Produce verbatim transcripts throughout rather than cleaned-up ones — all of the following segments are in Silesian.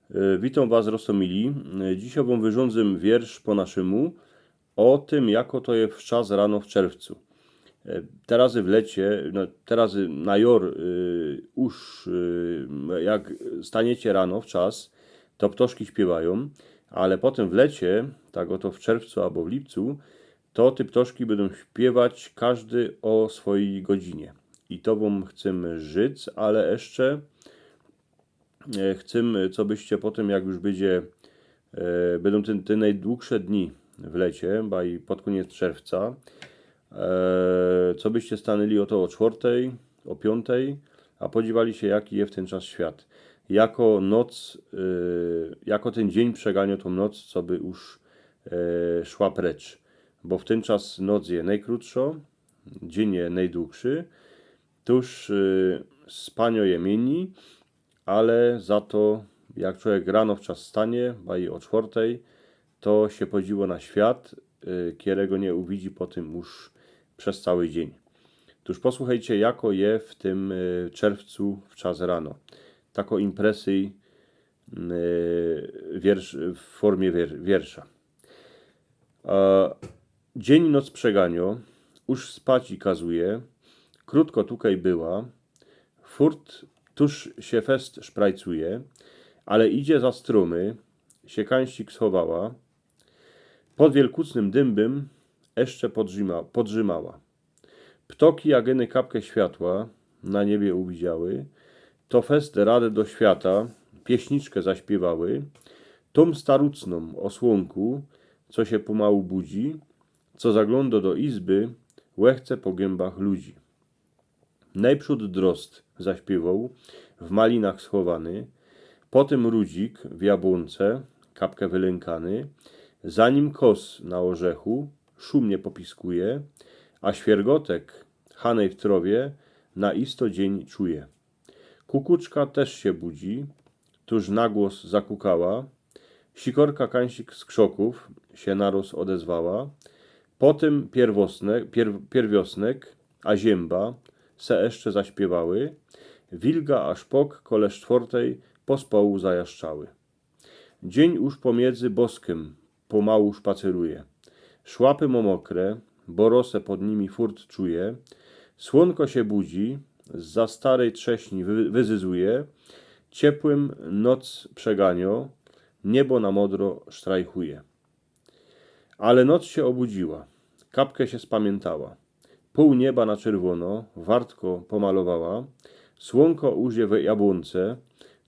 E, witōm was, roztōmili. E, dzisiej wōm wyrządzym wiersz po naszymu ô tym, jako to je w czas rano w czerwcu. E, terazy w lecie, no, terazy na jor, y, już, y, jak staniecie rano w czas, to ptoszki śpiywajōm, ale potym w lecie, tak ôto w czerwcu abo w lipcu, to te ptoszki bydōm śpiewać, kożdy ô swojij godzinie. I to wōm chcym życ, ale jeszcze, e, chcym, co byście potym, jak już bydzie, e, bydōm te, te nojdługsze dni w lecie, baj pod kōniec czerwca, e, co byście stanyli ôto ô czwortej, ô piōntej, a podziwali sie, jaki je w tyn czas świat. Jako noc, e, jako tyn dziyń przeganiŏ tōm noc, co by już, e, szła precz. Bo w tyn czas noc je nojkrōtszŏ, dziyń je nojdługszy, tōż, e, spaniŏ je miyni, ale za to, jak człowiek rano w czas stanie, baj ô czwortej, to sie podziwŏ na świat, e, kerego niy uwidzi potym już bez cały dziyń. Tōż posłuchejcie, jako je w tym, e, czerwcu w czas rano. Tako impresyj, e, wiersz, w formie wier-, wiersza. E, dziyń noc przeganiŏ, już spać i kazuje, krōtko tukej była, furt tōż sie fest szprajcuje, ale idzie za strōmy, sie kańsik schowała, pod wielkucnym dymbym jeszcze podrzyma-, podrzymała. Ptoki, jak iny kapke światła na niebie uwidziały, to fest rady do świata pieśniczkã zaśpiywały, tōm starucnōm ô słōnku, co sie pomału budzi, co zaglōndŏ do izby, łechce po gębach ludzi. Nojprzōd drost zaśpiywoł, w malinach schowany, potym rudzik w jabłōnce, kapke wylękany, za nim kos na ôrzechu, szumnie popiskuje, a świergotek, hanej w trŏwie, na isto dziyń czuje. Kukuczka tyż sie budzi, tōż na głos zakukała, sikorka kańsik z krzokōw sie naroz ôdezwała, potym pierwiŏsne-, pier-, pierwiŏsnek, a ziymba se jeszcze zaśpiywały, wilga a szpok kole sztwortej pospołu zajaszczały. Dziyń już pomiedzy boskym pomału szpaceruje. Szłapy mŏ mokre, bo rosã pod nimi furt czuje. Słōnko sie budzi, zza starej trześni wy-, wyzyzuje. Ciepłym noc przeganiŏ, niebo na modro sztrajchuje. Ale noc sie ôbudziła, kapke sie spamiyntała. Pōł nieba na czerwōno wartko pomalowała. Słōnko już je w jabłōnce,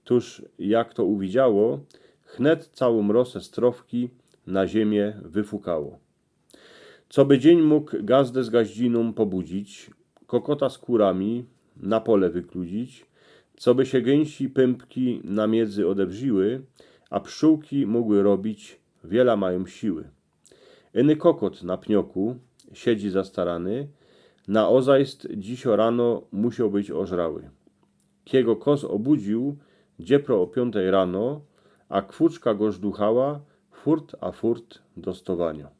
tōż jak to uwidziało, chnet całōm rosã strowki na ziymiã wyfukało. Coby dziyń mōg gazdã z gaździnōm pobudzić, kokota z kurami na pole wykludzić, coby sie gynsi pympki na miedzy ôdewrziły, a pszczōłki mōgły robić, wiela majōm siły. Iny kokot na pnioku siedzi zastarany, na ôzajst dzisiŏ rano musioł być ôżrały. Kigo kos ôbudził, dziepro ô piōntej rano, a kwuczka go żduchała, furt a furt do stowaniŏ.